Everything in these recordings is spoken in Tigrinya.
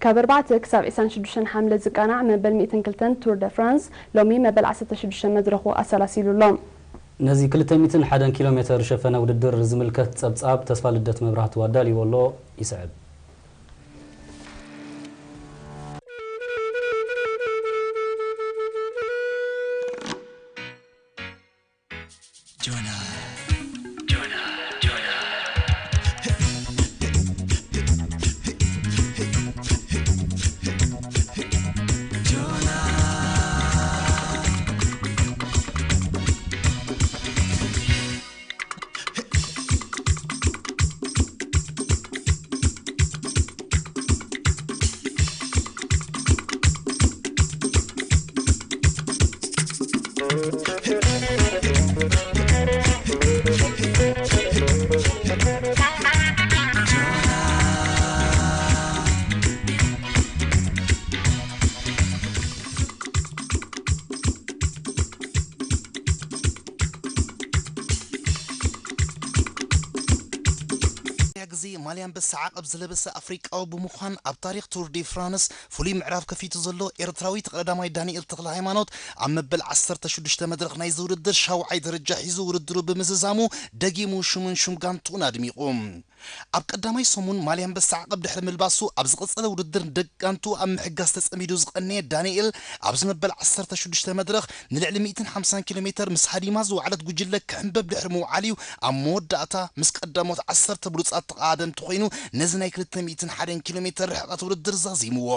ካብ ኣርባዕተ ክሳብ ዕስራን ሽዱሽተን ሓምለ ዝቃናዕ መበል ሚእትን ክልተን ቱር ደ ፍራንስ ሎሚ መበል ዓሰርተ ሽዱሽተ መድረኹ ኣሰላሲሉ ኣሎ። ነዚ ክልተ ሚእትን ሓደን ኪሎ ሜተር ዝሸፈነ ውድድር ዝምልከት ጸብጻብ ተስፋ ልደት መብራህቱ ኣዳልይዎ ኣሎ፣ ይስዕብ። ግዜ ማልያ ኣንበሳ ዓቐብ ዝለበሰ ኣፍሪቃዊ ብምዃን ኣብ ታሪኽ ቱር ዲ ፍራንስ ፍሉይ ምዕራፍ ከፊቱ ዘሎ ኤርትራዊ ተቐዳዳማይ ዳንኤል ተኽለ ሃይማኖት ኣብ መበል ዓሰርተ ሽዱሽተ መድረኽ ናይዚ ውድድር ሻውዓይ ደረጃ ሒዙ ውድድሩ ብምዝዛሙ ደጊሙ ሽሙን ሹም ጋንትኡን ኣድሚቑ። ኣብ ቀዳማይ ሰሙን ማልያ ኣንበሳ ዓቐብ ድሕሪ ምልባሱ ኣብ ዝቐጸለ ውድድር ንደቂ ጋንትኡ ኣብ ምሕጋዝ ተጸሚዱ ዝቐነየ ዳንኤል ኣብዚ መበል ዓሰርተ ሽዱሽተ መድረኽ ንልዕሊ ሚእትን ሓምሳን ኪሎ ሜተር ምስ ሃዲማ ዝወዓለት ጉጅለ ክሕንበብ ድሕሪ ምውዓል እዩ ኣብ መወዳእታ ምስ ቀዳሞት ዓሰርተ ብሉጻት ተቐዳደምቲ ኮይኑ ነዚ ናይ ክልተ ሚእትን ሓደን ኪሎ ሜተር ርሕቐት ውድድር ዛዚምዎ።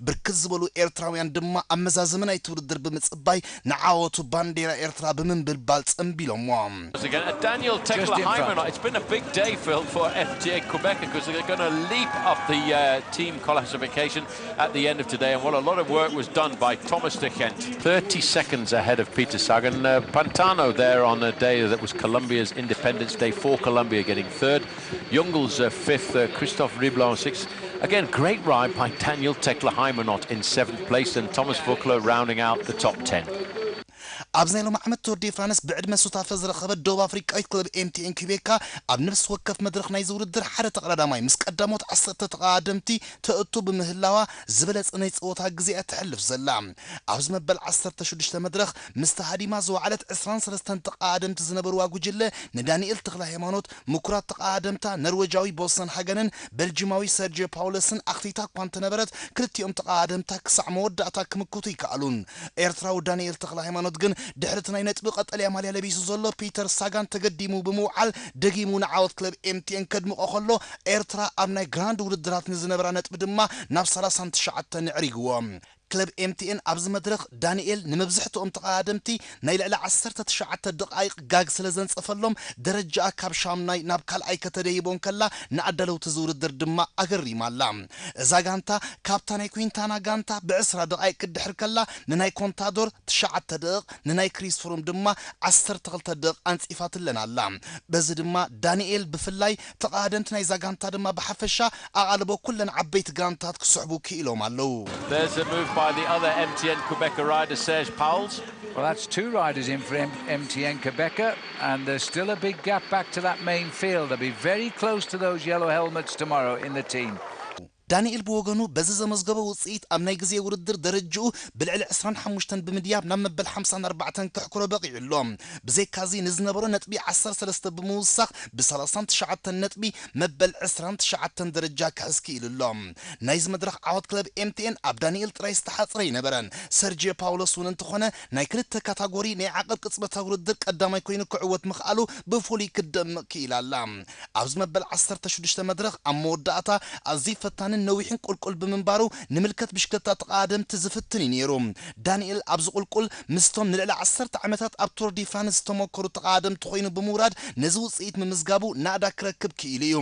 ብርክት ዝበሉ ኤርትራውያን ድማ ኣብ መዛዘሚ ናይቲ ውድድር ብምጽባይ ንዓወቱ ባንዴራ ኤርትራ ብምንብልባል ጸምቢሎምዎ። Again, uh, Daniel Just in front. Tekla Hymanot. It's been a big day, Phil, for F T A Quebec because they're going to leap up the uh, team classification at the end of today. And what a lot of work was done by Thomas de Gent. thirty seconds ahead of Peter Sagan. Uh, Pantano there on a day that was Colombia's Independence Day for Colombia, getting third. Jungels uh, fifth, uh, Christophe Riblon sixth. Again, great ride by Daniel Tekla Hymanot in seventh place, and Thomas Voeckler rounding out the top ten. ኣብዚ ናይ ሎሚ ዓመት ቱር ዲ ፍራንስ ብዕድመ ሱታፈ ዝረኸበት ደቡብ ኣፍሪቃዊት ክለብ ኤምቲኤን ኩቤካ ኣብ ነፍሲ ወከፍ መድረኽ ናይዚ ውድድር ሓደ ተቐዳዳማይ ምስ ቀዳሞት ዓሰርተ ተቐዳደምቲ ተእቱ ብምህላዋ ዝበለጸ ናይ ጸወታ ግዜኣ ተሕልፍ ዘላ። ኣብዚ መበል ዓሰርተ ሽዱሽተ መድረኽ ምስቲ ሃዲማ ዝወዓለት ዕስራን ሰለስተን ተቐዳደምቲ ዝነበርዋ ጉጅለ ንዳንኤል ተኽለ ሃይማኖት፣ ምኩራት ተቐዳደምታ ኖርዌጃዊ ቦሰን ሃገንን በልጂማዊ ሰርጂዮ ፓውለስን ኣኽቲታ እኳ እንተነበረት ክልቲኦም ተቐዳደምታ ክሳዕ መወዳእታ ክምክቱ ይከኣሉን። ኤርትራዊ ዳንኤል ተኽለ ሃይማኖት ግን ድሕሪ እቲ ናይ ነጥቢ ቀጠልያ ማልያ ለቢሱ ዘሎ ፒተር ሳጋን ተገዲሙ ብምውዓል ደጊሙ ንዓወት ክለብ ኤምቲኤን ከድምቖ ከሎ ኤርትራ ኣብ ናይ ግራንድ ውድድራት ንዝነበራ ነጥቢ ድማ ናብ ሰላሳን ትሽዓተን ኣዕሪግዎ። ክለብ ኤምቲኤን ኣብዚ መድረኽ ዳንኤል ንመብዝሕትኦም ተቐዳደምቲ ናይ ልዕሊ ዓሰርተ ትሽዓተ ደቓይቕ ጋግ ስለ ዘንጸፈሎም ደረጃኣ ካብ ሻምናይ ናብ ካልኣይ ከተደይቦ እንከላ ንኣዳለውቲ እዚ ውድድር ድማ ኣገሪማ ኣላ። እዛ ጋንታ ካብታ ናይ ኩንታና ጋንታ ብዕስራ ደቓይቅ ክትድሕር ከላ ንናይ ኮንታዶር ትሽዓተ ደቕቕ ንናይ ክሪስ ፍሩም ድማ ዓሰርተ ክልተ ደቕቕ ኣንጺፋትለን ኣላ። በዚ ድማ ዳንኤል ብፍላይ ተቓደምቲ ናይዛ ጋንታ ድማ ብሓፈሻ ኣቓልቦ ኩለን ዓበይቲ ጋንታት ክስሕቡ ክኢሎም ኣለዉ። There's a move by the other M T N Quebecer rider, Serge Pauwels. Well, that's two riders in for M- M T N Quebecer, and there's still a big gap back to that main field. They'll be very close to those yellow helmets tomorrow in the team. ዳንኤል ብወገኑ በዚ ዘመዝገቦ ውፅኢት ኣብ ናይ ግዜ ውድድር ደረጅኡ ብልዕሊ ዕስራን ሓሙሽተን ብምድያብ ናብ መበል ሓምሳን ኣርባዕተን ከሕኩሮ በቒዑ ኣሎ። ብዘይካዚ ንዝነበሮ ነጥቢ ዓሰርተ ሰለስተ ብምውሳኽ ብሰላሳን ትሽዓተን ነጥቢ መበል ዕስራን ትሽዓተን ደረጃ ክሕዝ ክኢሉ ኣሎ። ናይዚ መድረኽ ዓወት ክለብ ኤምቲኤን ኣብ ዳንኤል ጥራይ ዝተሓፅረ ኣይነበረን። ሰርጂዮ ፓውሎስ እውን እንተኾነ ናይ ክልተ ካታጎሪ ናይ ዓቐብ ቅፅበታዊ ውድድር ቀዳማይ ኮይኑ ክዕወት ምኽኣሉ ብፍሉይ ክትደምቕ ክኢላ ኣላ። ኣብዚ መበል ዓሰርተ ሽዱሽተ መድረኽ ኣብ መወዳእታ ኣዝዩ ፈታንን ነዊሕን ቁልቁል ብምንባሩ ንምልከት ብሽክለታ ተቐዳደምቲ ዝፍትን እዩ ነይሩ። ዳንኤል ኣብዚ ቁልቁል ምስቶም ንልዕሊ ዓሰርተ ዓመታት ኣብ ቱር ዲ ፍራንስ ዝተመከሩ ተቐዳደምቲ ኮይኑ ብምውራድ ነዚ ውፅኢት ምምዝጋቡ ናእዳ ክረክብ ክኢሉ እዩ።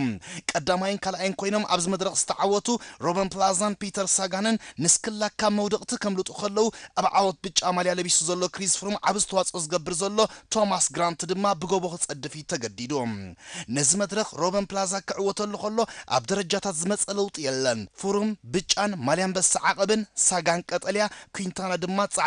ቀዳማይን ካልኣይን ኮይኖም ኣብዚ መድረኽ ዝተዓወቱ ሮበን ፕላዛን ፒተር ሳጋንን ንስክላ ካብ መውደቕቲ ከምልጡ ከለዉ ኣብ ዓወት ብጫ ማልያ ለቢሱ ዘሎ ክሪስ ፍሩም ዓቢ ዝተዋፅኦ ዝገብር ዘሎ ቶማስ ግራንት ድማ ብጎቦ ክጸድፍ እዩ ተገዲዱ። ነዚ መድረኽ ሮበን ፕላዛ ክዕወተሉ ከሎ ኣብ ደረጃታት ዝመጸ ለውጢ የለን። ፍሩም ብጫን ማልያ ኣንበሳ ዓቐብን ሳጋን ቀጠልያ ኩንታና ድማ ጻዕዳ